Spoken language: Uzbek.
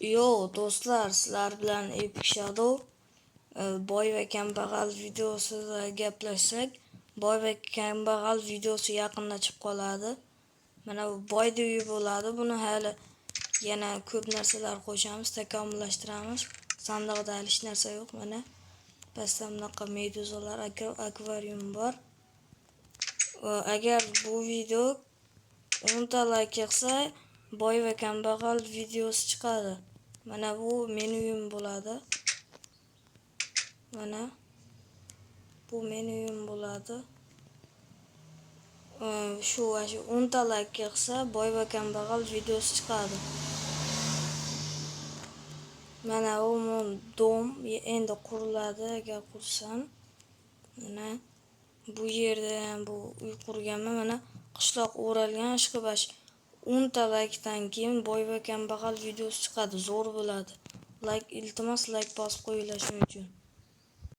Yo do'stlar, sizlar bilan Epic Shadow. Boy va kambag'al videosida gaplashsak, boy va kambag'al videosi yaqinda chiqib qoladi. Mana bu boyni uyi bo'ladi. Buni hali yana ko'p narsalar qo'shamiz, takomillashtiramiz. Sandiqda hali hech narsa yo'q. Mana pastda bunaqa meduzalar, akvarium bor. Agar bu video 10 ta layk yig'sa, boy va kambag'al videosi chiqadi. Mana bu meni uyim bo'ladi. Mana bu meni uyim bo'ladi. Shu 10 ta layk yig'sa, boy va kambag'al videosi chiqadi. Mana bu дом endi quriladi, agar qursam. Mana bu yerda ham bu uy qurganman. Mana qishloq o'ralgan ishqibash. 10 ta laykdan keyin boy va kambag'al videosi chiqadi. Zo'r bo'ladi. Layk, iltimos, layk bosib qo'yinglar shuning uchun.